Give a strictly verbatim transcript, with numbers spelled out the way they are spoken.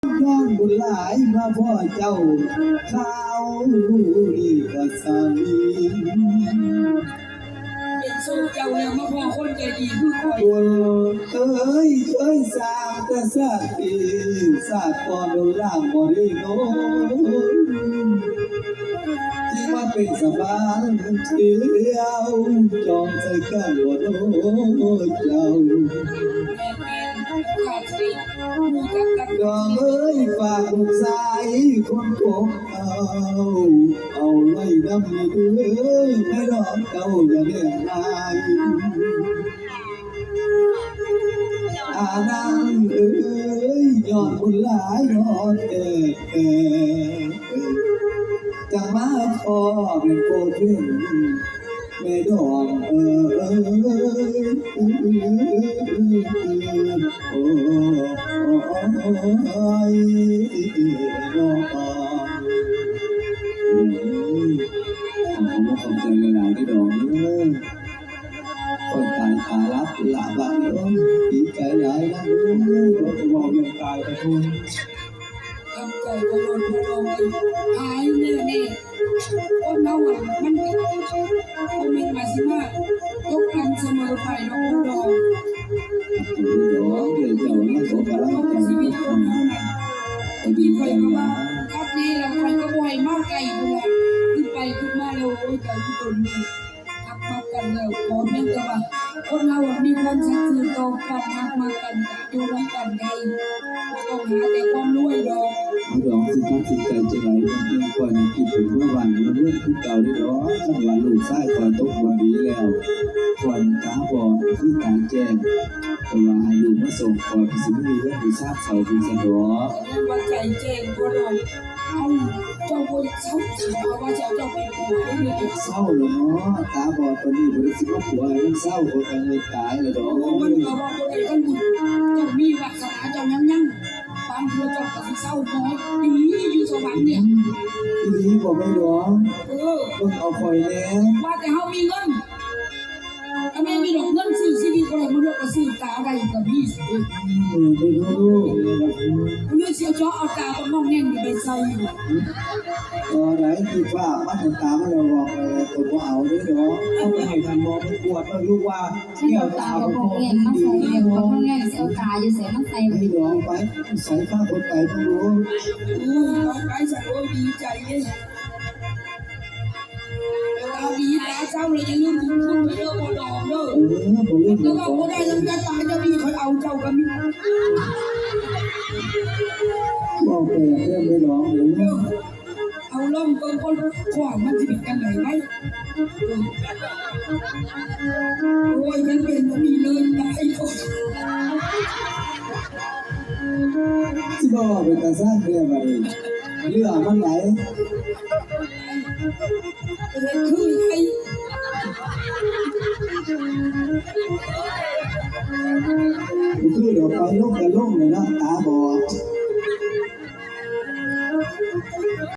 ย้อนบุญหลายมาพ้อเจ้า คราวนี้ก็สามี เป็นโชคเจ้าแล้วมาพ้อคนใจดีคือข้อย บุญเอ้ย เคยสร้างแต่ชาติ ชาติก่อนโดนล่างบ่ได้โน้น ที่มาเป็นสะพานเที่ยว จองใจกันบ่โน้นเจ้า ดอกเอ้ย ฝากลูกชายคนโกงเอา เอาไว้นำเด้อ แม่ดอกเจ้าอย่าแบ่งนาย อานางเอ้ย ย้อนบุญหลายย้อนแก่แก่ จะมาขอเป็นโปรเพ่น แม่ดอกเอ้ย โอ้ย น้อง ขอบคุณขอบใจหลายๆ เด้อดอกเด้อ ข้อยตายตาหลับหลับบัดนี้ โอ้ย ดีใจหลายนะ โอ้ย เราจะบอกเรื่องตายไปทุก ทำใจบ่โลดบ่โลด หายแน่ๆ คนเฮาอะ มันบ่แม่นว่าสิมาตกต่ำเสมอไปดอก ดอก เดี๋ยวเจ้านะ ขอกำลังใจ ชีวิตคนเฮานั่น ก็ดีใจนะ คักแน่แล้ว ข้อยก็บ่ให้มาใกล้พุ้นล่ะ คิดไปคิดมาแล้ว โอ้ย ใจผู้ตนนี่ หักมักกันแล้ว ขอเพียงแต่ว่า คนเฮาอะมีความสัตย์ซื่อต่อกัน หักมักกัน อยู่นำกันได้ บ่ต้องหาแต่ความรวยดอก เอาดอกสิตัดสินใจจั่งใด มันเพียงข้อยนี่คิดถึงเมื่อวานมันเรื่องคือเก่าเด้อดอก คันว่าลูกชายข้อยตกบ่ดีแล้ว ข้อยตาบอดคือตาแจ้ง แต่ว่าให้ลูกมาส่งข้อยก็สิบ่มีเงินไปซาบเศร้าเพิ่นซะดอก ว่าใจแจ้งบ่ดอก เอ้า เจ้าบ่เศร้าสิว่าเจ้า เจ้าไปผัวได้เลย เศร้าแล้วเนาะ ตาบอดปานนี้บ่ได้สิมาผัวให้มันเศร้า ข้อยก็เงินตายแล้วดอก โอ้ มันก็ว่าบ่ได้กันบุญ เจ้ามีวาสนาเจ้ายังยัง ปานผัวเจ้าก็สิเศร้าน้อย ดีอยู่สวรรค์เนี่ย อีหลีบ่แม่หลวง เออ เบิ่งเอาข้อยแหน่ ว่าแต่เฮามีเงิน ถ้าแม่มีดอกเงินซื้อซีดีบ่ได้ มันก็ซื้อตาได้ก็มี เออ เด้อลูก เลือกเสียเจาะเอาตาบักน้องแน่นนี่ไปใส่ ตอนไหนที่ว่ามันตามันหลอกๆ อะไรก็บ่เอาเด้อดอก เอาไปให้ท่านหมอเพิ่นกวดเบิ่งลูกว่า แก้วตาบ่พอ เงินมาใส่ แก้วบ่พอ เงินสิเอาตาอยู่ไสมาใส่ ให้ดอกไป ใส่ผ้าคนไตทั้งหมด โอ้ย ไป ไป สะโอ้ย ดีใจเด้ ตาดีตาเศร้าเลย อย่าลืมบุญคุณไปเด้อ พ่อดอกเด้อ เออ บ่ลืม แล้วก็บ่ได้ลำเลียงตาเจ้านี่ เขาเอาเจ้ากันนี่ บอกไปเพื่อนไปร้องเลย เอาล่องเบิ่งก่อน ขวางมันสิเป็นจังได๋ไว้ โอ้ย มันเป็นบ่มีเลย ตายก่อน สิบอกเป็นตาซ่านแท้บัดนี้ เรื่องมันไหล เออ คือไอ้ คือเดี๋ยวไปลงกับลงเลยนะ ตาบอด